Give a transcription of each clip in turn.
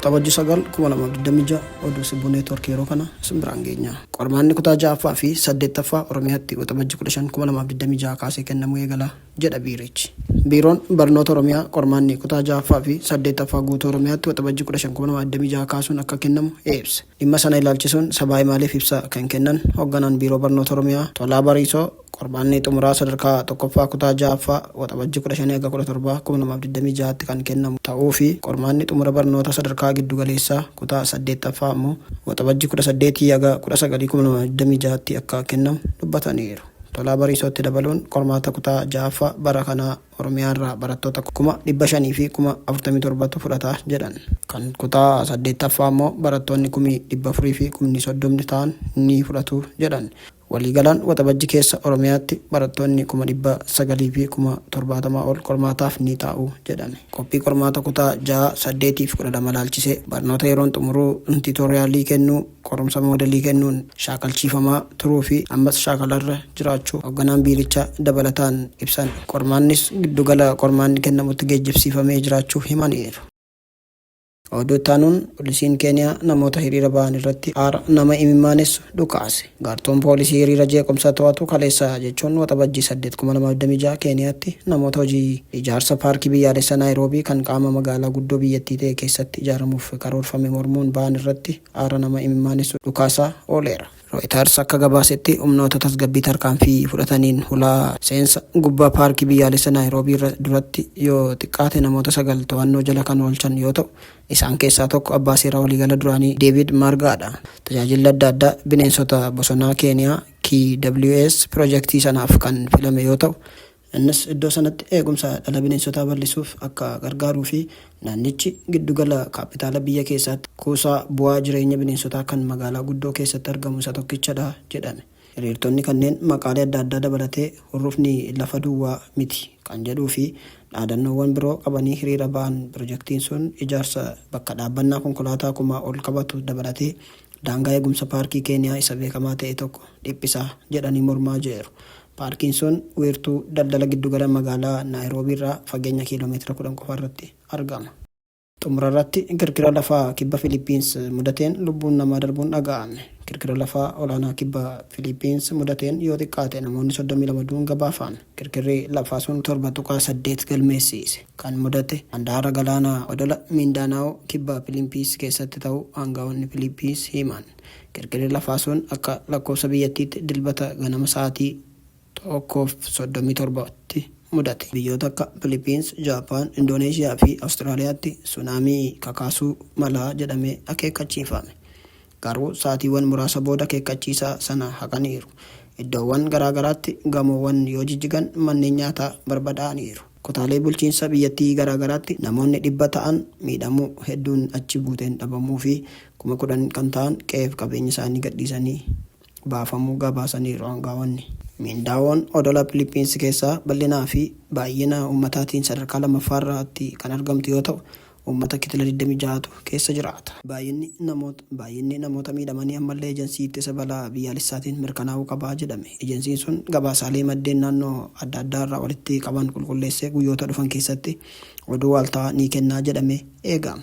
Waxabajjii 9, 2026 Oduu Sibbuu Neetwork yeroo kana isin biraan geenya. Qormaanni kutaa 6ffaa fi 8ffaa Oromiyaatti Waxabajjii 15, 2026 kaasee kennamuu eegala jedha biirichi. Biiroon Barnoota Oromiyaa qormaanni kutaa 6ffaa fi 8ffaa guutuu Oromiyaatti Waxabajjii 15, 2026 kaasuun akka kennamu ibse. Dhimma sana ilaalchisuun sabaa himaaleef ibsa kan kennan hogganaan Biiroo Barnoota Oromiyaa Tolaa Bariisoo, Qormaanni xumuraa sadarkaa 1ffaa kutaa 6ffaa Waxabajjii 15 hanga 17, 2026tti kan kennamu ta'uu fi qormaanni xumura barnoota sadarkaa giddu galeessaa kutaa 8ffaa ammoo Waxabajjii 18 haga 19, 2026tti akka kennamu dubbataniiru. Tolaa Bariisootti dabaluun qormaata kutaa 6ffaa bara kanaa Oromiyaarraa barattoota 500,000 fi 47,000tu fudhata jedhan. Kan kutaa 8ffaa ammoo barattoonni 400,000 fi kumni 30 ta'an ni fudhatu jedhan. Waliigalaan Waxabajji keessa Oromiyaatti barattoonni 900,000 fi 70,000 ol qormaataaf ni taa'u jedhame. Qophii qormaata kutaa 6, 8 fi 12 ilaalchisee barnoota yeroon xumuruu, tiitooriyaalii kennuu, qorumsa moodelii kennuun shaakalchiifamaa turuu fi ammas shaakalarra jiraachuu hogganaan biirichaa dabalataan ibsan. Qormaannis giddugala qormaanni kennamutti geejjibsiifamee jiraachuu himaniiru. Oduu itti aanuun Poolisiin Keeniyaa namoota hiriira ba'an irratti aara nama imimmaanessu dhukaase. Gartuun poolisii hiriira jeequmsaa to'atu kaleessa jechuun Waxabajjii 8, 2026 Keeniyaatti namoota hojii ijaarsa paarkii biyyaalessaa Naayiroobii kan qaama magaalaa guddoo biyyattii ta'e keessatti ijaaramuuf karoorfame mormuun ba'an irratti aara nama imimmaanessu dhukaasaa ooleera. Rooyitars akka gabaasetti humnoota tasgabbii tarkaanfii fudhataniin hulaa seensa gubbaa paarkii biyyaalessa Naayiroobii irra duratti yoo xiqqaate namoota 9 to'annoo jala kan oolchan yoo ta'u, isaan keessaa tokko abbaa seeraa waliigala duraanii Deevid Maargaadha. Tajaajilli adda addaa bineensota bosonaa Keeniyaa, KWS, pirojektii sanaaf kan filame yoo ta'u, Innis iddoo sanatti eegumsa dhala bineensotaa bal'isuuf akka gargaaruu fi naannichi giddugala kaappitaala biyya keessaatti kuusaa bu'aa jireenya bineensotaa kan magaalaa guddoo keessatti argamu isa tokkichadha jedhame. Hiriirtonni kanneen maqaalee adda addaa dabalatee hurrufni lafa duwwaa miti kan jedhuu fi dhaadannoowwan biroo qabanii hiriira ba'an pirojektiin sun ijaarsa bakka dhaabbannaa konkolaataa kumaa ol qabatu dabalatee daangaa eegumsa paarkii Keeniyaa isa beekamaa ta'e tokko dhiphisa jedhanii mormaa jieru. Paarkiin sun wiirtuu daldala giddugala magaalaa Naayiroobiirraa fageenya kiiloo meetira 10 qofaarratti argama. Xumurarratti kirkira lafaa Kibba Filiippiins mudateen lubbuun namaa darbuun dhaga'ame. Kirkira lafaa olaanaa Kibba Filiippiins mudateen yoo xiqqaate namoonni 32 du'uun gabaafame. Kirkirri lafaa sun 7.8 galmeessiise. Kan mudate handaara galaanaa odola Miindaanaa'oo Kibba Filiippiins keessatti ta'uu aanga'oonni Filiippiins himan. Kirkirri lafaa sun akka lakkoofsa biyyattiitti Dilbata ganama sa'aatii 1:37 tti mudate. Biyyoota akka Filiippiins, Jaappaan, Indooneezhiyaa fi Awustiraaliyaatti sunaamii kakaasuu mala jedhamee akeekkachiifame. Garuu sa'aatiiwwan muraasa booda akeekkachiisa sana haqaniiru. Iddoowwan garaa garaatti gamoowwan yoo jijjigan manneen nyaataa barbadaa'aniiru. Kutaalee bulchiinsa biyyattii garaa garaatti namoonni 100 ta'an miidhamuu, hedduun achi buuteen dhabamuu fi 10,000 kan ta'an qe'eef qabeenya isaanii gadhiisanii baafamuu gabaasaniiru angawoonni. Miindaawoon odola Piliippiinsi keessaa bal'inaa fi baay'ina uummataatiin sadarkaa lammaffaarratti kan argamtu yoo ta'u, uummata kitila 26tu keessa jiraata. Baay'inni namoota Baay'inni namoota miidhamanii ammallee Ejensii Ittisa Balaa Biyyaalessaatiin mirkanaa'uu qaba jedhame. Ejensiin sun gabaasaalee maddeen naannoo adda addaa irraa walitti qaban qulqulleessee guyyoota dhufan keessatti oduu waaltawaa ni kenna jedhamee eegama.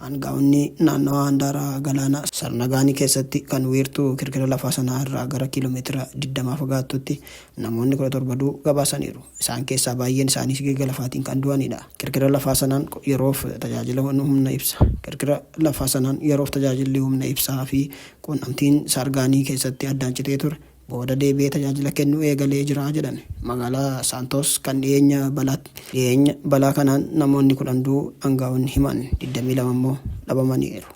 Angaa'onni naannawaa handaara galaana Sarnagaanii keessatti kan wiirtuu kirkira lafaa sanaa irraa gara kiiloomeetira 20 fagaattutti namoonni 17 du'uu gabaasaniiru. Isaan keessaa baay'een isaanii sigiga lafaatiin kan du'anidha. Kirkira lafaa sanaan yeroof tajaajila humna ibsa. Kirkira lafaa sanaan yeroof tajaajilli humna ibsaa fi quunnamtiin Saargaanii keessatti addaan citee ture booda deebi'ee tajaajila kennuu eegalee jira jedhame. Magaalaa Saantoos kan dhiyeenya balaa dhiyeenya balaa kanaan namoonni 10 du'uu angaa'onni himan. 22 immoo dhabamaniiru.